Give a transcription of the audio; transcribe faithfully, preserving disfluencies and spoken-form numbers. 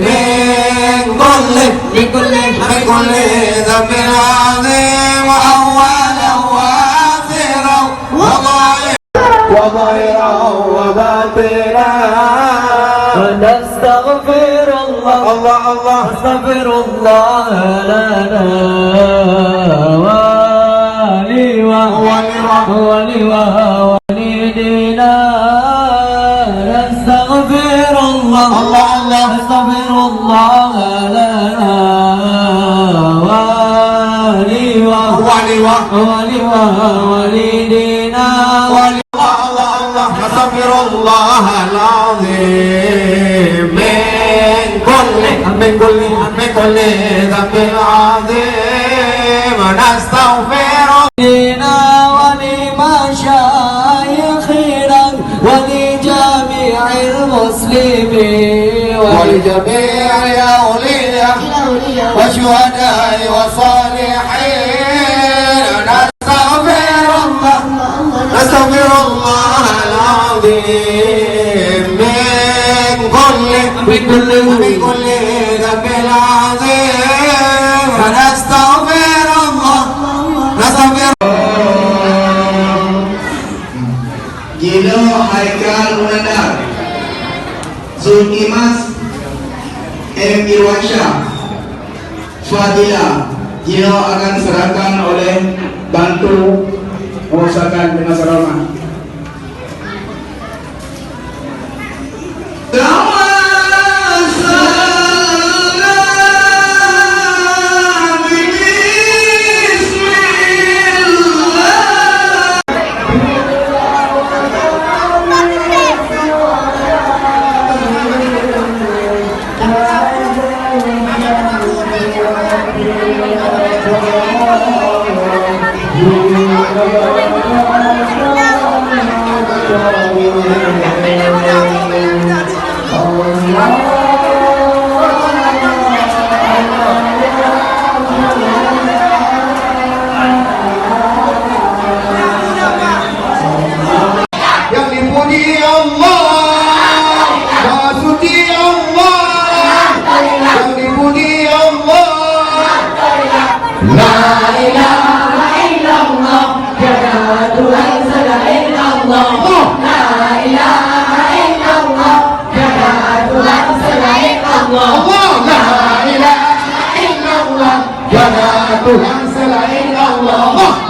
من كل، من كل، من كل ذنب عظيم، أولا وآخرا وظاهرا، وظاهرا وباطنا. نستغفر الله. الله، الله. نستغفر الله لنا ولوا-، ولوا-، ولوا-، ولوالدينا. نستغفر الله. الله، الله. نستغفر الله لنا ولوا-، ولوا-، ولوالدينا. ولوا-، الله، الله. نستغفر الله العظيم من كل، من كل، من كل ذنب عظيم. نستغفر ولمشايخنا ولجميع المسلمين ولجميع الأولياء والشهداء والصالحين. نستغفر الله، نستغفر الله العظيم من كل، من كل، من كل ذنب عظيم. نستغفر الله، نستغفر. Jinoe Haikal Munandar, Zulkimas M Irwansyah, Fadila, jinoe akan serahkan oleh bantu pengusahakan dengan seronok. Yang dipuji Allah, Maha Suci Allah. Yang dipuji Allah. La ilaha illallah, tiada Tuhan selain Allah. La ilaha illallah, tiada Tuhan selain Allah. Allah. La ilaha illallah, tiada Tuhan selain Allah.